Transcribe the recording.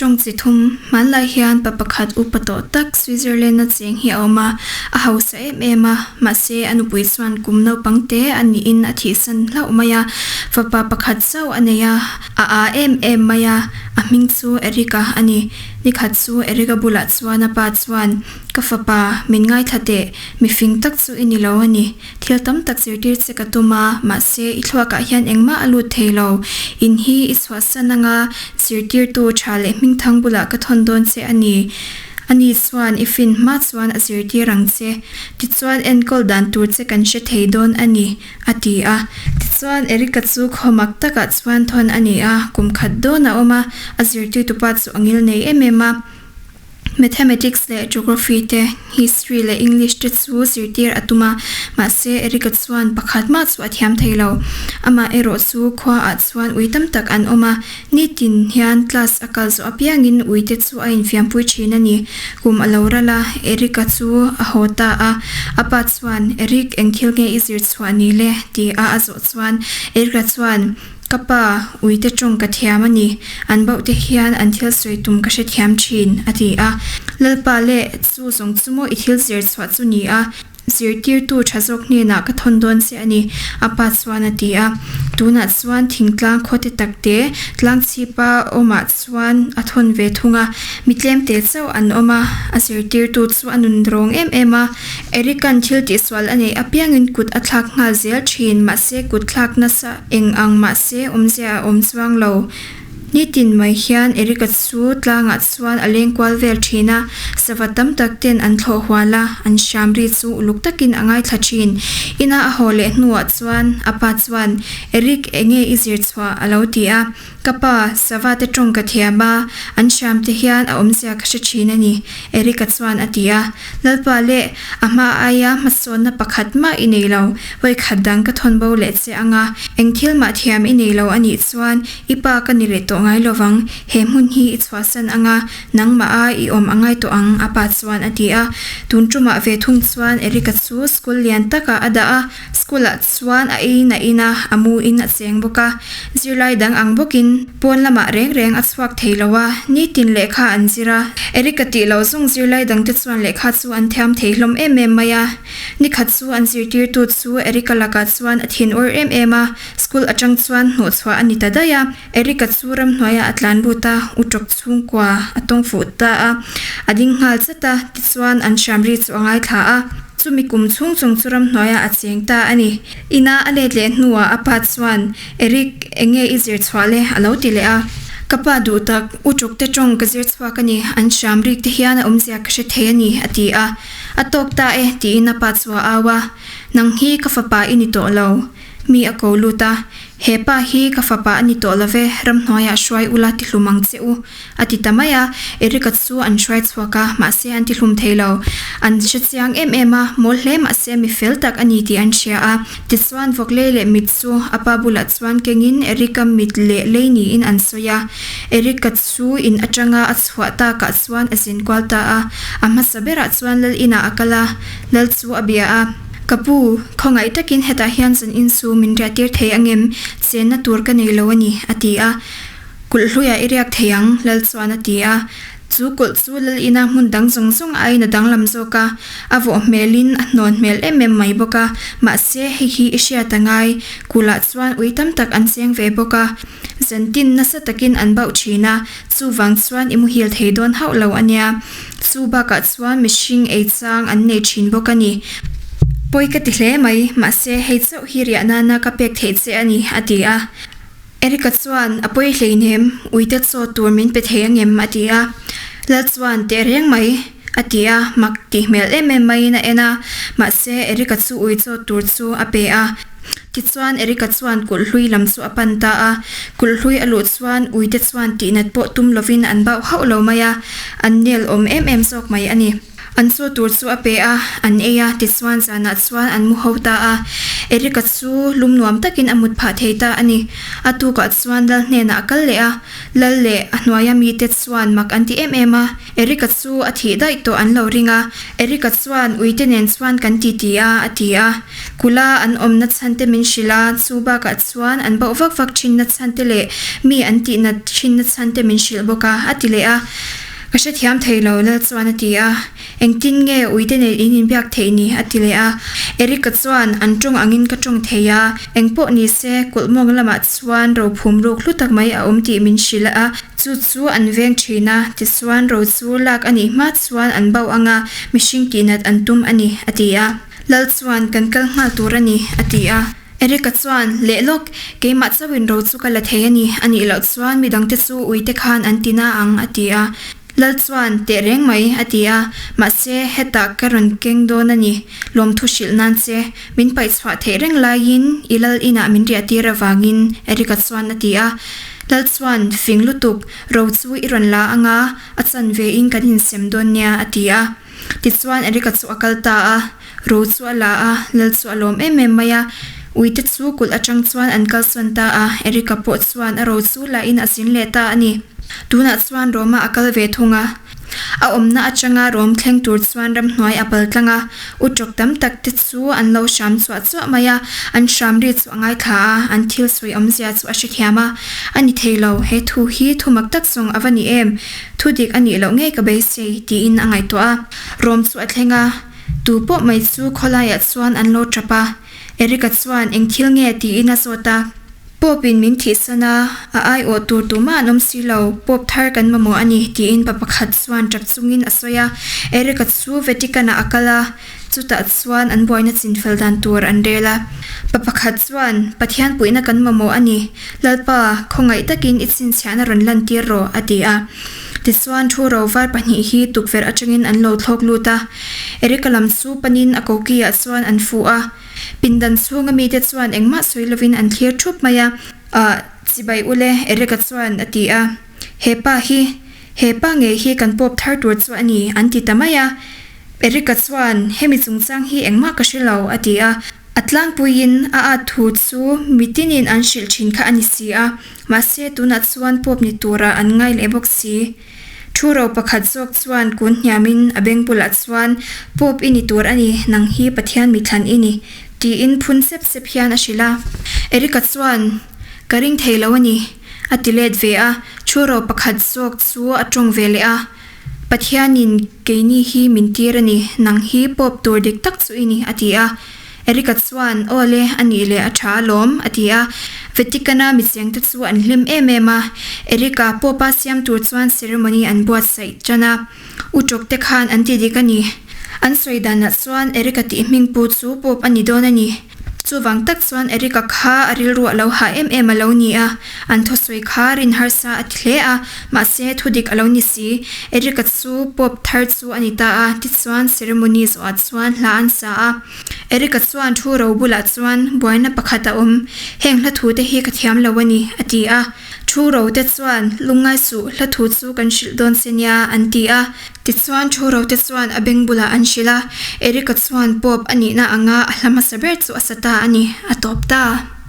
Tawng chi thum, Hmanlai hian pa pakhat upa tawh tak Switzerland-a cheng hi a awm a, a hausa em em a, mahse a nupui chuan kum naupang te a niin a thihsan hlauh mai a, fapa pakhat chauh a nei a, a â em em mai a, a hming chu Eric-a a ni. Nikhat chu Eric-a bulah chuan a pa chuan, Ka fapa, min ngaithla teh, mifing tak chu i ni lo a ni. Thil tam tak zirtir che ka tum a, mahse i thluakah hian engmah a lut thei lo. In hi i chhuahsan anga zirtirtu tha leh hmingthang bulah ka thawn dawn che a ni. Ani chuan i fin hma chuan a zirtir ang che. Tichuan enkawl dan tur che kan hre thei dawn a ni, a ti a. Tichuan Erica chu khawmak takah chuan thawn a ni a, kum khat dawn a awm a, a zirtirtupa chu a ngil nei em em a. Mathematics leh Geography te, History leh English te chu zirtir a tum a, mahse Erica chuan pakhat mah chu a thiam thei lo. Amah erawh chu khua ah chuan ui tam tak an awm a, nitin hian class a kal zawh apiangin ui te chu a infiampui thin a ni. Kum a lo ral a, Erica chu a haw ta a, a pa chuan, Eric, eng thil nge i zir chhuah ni le? ti a a zawh chuan Erica chuan, Ka pa, uite tawng ka thiam a ni. An bauh te hian an thil sawi tum ka hrethiam thin, a ti a. Lalpa leh chu zawng chu maw i thil zir chhuah chu ni a, zirtirtu tha zawk hnenah ka thawn dawn che a ni, a pa chuan a ti a. Tunah chuan thingtlang khawte takte tlangchhipa awmah chuan a thawn ve thung a, mi tlemte chauh an awm a, a zirtirtu chu a nun rawng em em a. Eric-a'n thil tihsual a neih apiangin kut a thlak nghal zel thin, mahse kut thlak nasa eng ang mahse awmzia a awm chuang lo. Nitin mai hian Eric-a chu tlangah chuan a leng kual vel thin a, sava tam tak ten an thlawh hual a, an hram ri chu uluk takin a ngaithla thin. Ina a haw leh hnuah chuan a pa chuan, Eric, enge i zir chhuah? a lo ti a. Ka pa, sava te tawng ka thiam a, an hram te hian a awmzia ka hre thin a ni, Eric-a chuan a ti a. Lalpa leh, a hma aia hmasawnna pakhat mah i nei lo, vawikhat dang ka thawn bo leh che ang a, eng thil mah thiam i nei lo a nih chuan i pa ka ni leh tawh ngai lo vang, he hmun hi i chhuahsan ang a, nangmah a i awm a ngai tawh ang, a pa chuan a ti a. Tun tumah ve thung chuan Eric-a chu school lian takah a dah a, School ah chuan a eiin a in a, a mu in a cheng bawk a. Zirlai dang ang bawkin pawn lamah reng reng a chhuak thei lo a, nitin lehkha an zir a. Eric-a tih loh zawng zirlai dangte chuan lehkha chu an thiam thei hlawm em em mai a. Nikhat chu an zirtirtu chu Eric-a lakah chuan a thin ur em em a, school atang chuan hnawhchhuah a ni ta daih a. Eric-a chu ramhnuaiah a tlan lut a, utawk chhungkua a tawng fuh ta a. A ding nghal chat a, tichuan an hram ri chu a ngaithla a. Chumi kum chhung chung chu ramhnuaiah a cheng ta a ni. Ina a let leh hnuah a pa chuan, Eric, eng nge i zir chhuah le? a lo ti leh a. Ka pa duh tak, u ṭukte ṭawng ka zir chhuak a ni, an hram rik te hian a awmzia ka hre thei a ni, a ti a. A tawk ta e, tiin a pa chu a au a. Nang hi ka fapa i ni tawh lo. Mi a ko lut a, He pa hi ka fapa a ni tawh lo ve, ramhnuaiah hruai ula ti hlum ang che u, a ti ta mai a. Eric-a chu an hruai chhuak a, mahse an ti hlum thei lo. An hre chiang em em a, mawl hle mahse mi fel tak a ni tih an hria a. Tichuan vawklei leh mit chu a pa bulah chuan kengin Eric-a mit leh lei niin an sawi a. Eric-a chu in atanga a chhuah takah chuan a zin kual ta a, a hmasa berah chuan lal inah a kal a, lal chu a bia a. Ka pu, khawngaih takin hetah hian zan in chu min riahtir thei angem? Chenna tur ka nei lo a ni, a ti a. Kulh hluiah i riak thei ang, Lal chuan a ti a. Chu kulh chu Lal ina hmun dang zawng zawng aiin a danglam zawk a, a vawh hmelin a hnawn hmel em em mai bawk a. Mahse, hei hi i hriat a ngai, kulhah chuan ui tam tak an cheng ve bawk a. Zantin nasa takin an bauh thin a, chuvang chuan i muhil thei dawn hauh lo a nia. Chu bakah chuan mihring ei chang an nei thin bawk a ni. Pawi ka ti hle mai, mahse hei chauh hi riah nana ka pek theih che a ni, a ti a. Erica chuan, A pawi hleinem, uite chaw tur min pe thei angem? a ti a. Lal chuan, Teh reng mai, a ti a, mak tih hmel em em maiin a en a, mahse Erica chu ui chaw tur chu a pe a. Tichuan Erica chuan kulh hlui lam chu a pan ta a, kulh hlui a luh chuan uite chuan tihnat pawh tum lovin an bauh hauh lo mai a, an nel awm em em zawk mai a ni. An chaw tur chu a pe a, an ei a, tichuan zanah chuan an mu ho ta a. Eric-a chu lum nuam takin a mut phah thei ta a ni. A tukah chuan Lal hnenah a kal leh a, Lal leh a hnuaia mite chuan mak an ti em em a. Eric-a chu a thih daih tawh an lo ring a, Eric-a chuan uite nen chuan kan ti ti a, a ti a. Kula an awmna chhan te min hrilh a, chu bakah chuan an bauh vak vak thinna chhan te leh mi an tihnat thinna chhan te min hrilh bawk a, a ti leh a. Ka hrethiam thei lo, Lal chuan a ti a. Engtin nge uite nen in inbiak theih ni? a ti leh a. Eric-a chuan, An tawng angin ka tawng thei a, engpawh ni se, kulh mawng lamah chuan ro phum ruk hlu tak mai a awm tih min hrilh a, chu chu an veng thin a, tichuan ro chu lak a nih hma chuan an bauh ang a, mihring tihnat an tum a ni, a ti a. Lal chuan, Kan kal nghal tur a ni, a ti a. Eric-a chuan, Leh lawk, keimah chauhin ro chu ka la thei a ni, a nih loh chuan midangte chu uite khan an ti na ang, a ti a. Lal chuan, Teh reng mai, a ti a, mahse, hetah ka rawn keng dawn a ni, lawmthu hrilh nan che, min paih chhuah theih reng laiin i lal inah min riah tir avangin, Eric-a chuan a ti a. Lal chuan, Fing lutuk, ro chu i rawn la anga, a chanve in kan insem dawn nia, a ti a. Tichuan Eric-a chu a kal ta a, ro chu a la a, lal chu a lawm em em mai a. Uite chu kulh atang chuan an kalsawn ta a, Eric-a pawh chuan a ro chu la in a zin leh ta a ni. Tunah chuan Roma a kal ve thung a. A awmna atanga Rom thleng tur chuan ramhnuai a pal tlang a, utrawk tam tak te chu an lo hram chuah chuah mai a, an hram ri chu a ngaithla a, an thil sawi awmzia chu a hrethiam a. A ni thei lo, he thu hi thu mak tak zawng a va ni em? Thu dik a nih loh ngei ka beisei, tiin a ngaihtuah a. Rom chu a thleng a, tu pawh mai chu khawlaiah chuan an lo tap a. Eric-a chuan eng thil nge tiin a zawt a. Pope-in min thihsan a, a aiawh tur tumah an awm si lo, Pope thar kan mamawh a ni, tiin pa pakhat chuan tap chungin a sawi a. Eric-a chu Vatican-ah a kal a, chutah chuan an buaina chinfel dan tur an rel a. Pa pakhat chuan, Pathian puihna kan mamawh a ni, Lalpa, khawngaih takin i chhinchhiahna rawn lantir rawh, a ti a. Tichuan, thu ro var pahnih hi tukverh atangin an lo thlawk lut a. Eric-a lam chu panin a koki-ah chuan an fuh a. Pindan chhunga mite chuan engmah sawi lovin an thlir thup mai a. Ah, chibai ule, Eric-a chuan a ti a. He pa hi, he pa ngei hi kan pawp thar tur chu a ni, an ti ta mai a. Eric-a chuan, Hemi chungchang hi engmah ka hre lo, a ti a. A tlangpuiin a at thu chu mitinin an hrilh thin kha a ni si a, mahse tunah chuan pawp ni tura an ngai leh bawk si. Thu ro pakhat zawk chuan kun hniamin a beng bulah chuan, Pawp i ni tur a ni, nang hi Pathian mithlan i ni, tiin phun sep sep hian a hrilh a. Eric-a chuan, Ka ring thei lo a ni, a ti let ve a, thu ro pakhat zawk chu a tawng ve leh a. Pathianin keini hi min tir a ni, nang hi pawp tur dik tak chu i ni, a ti a. Eric-a chuan, Aw le, a nih leh a tha alawm, a ti a. Vatican-a michengte chu an hlim em em a. Eric-a pawpa siam tur chuan ceremony an buatsaih tan a. Utrawkte khan an ti dik a ni. An sawi danah chuan Eric-a tih hming pu chu pawp a ni dawn a ni. Chuvang tak chuan Eric-a kha a rilru a lo hah em em a lo ni a, an thusawi kha rin harsa a ti hle a, mahse thudik a lo ni si. Eric-a chu Pope thar chu a ni ta a, tichuan ceremony zawhah chuan hla an sa a. Eric-a chuan thu ro bulah chuan buaina pakhat a awm, heng hla thu te hi ka thiam lo a ni, a ti a. Thu ro te chuan, Lungngai suh, hla thu chu kan hrilh dawn che nia, an ti a. Tichuan thu rote chuan a beng bulah an hrilh a, Eric-a chuan Pope a nihna anga a hla hmasa ber chu a sa ta a ni, a tawp ta.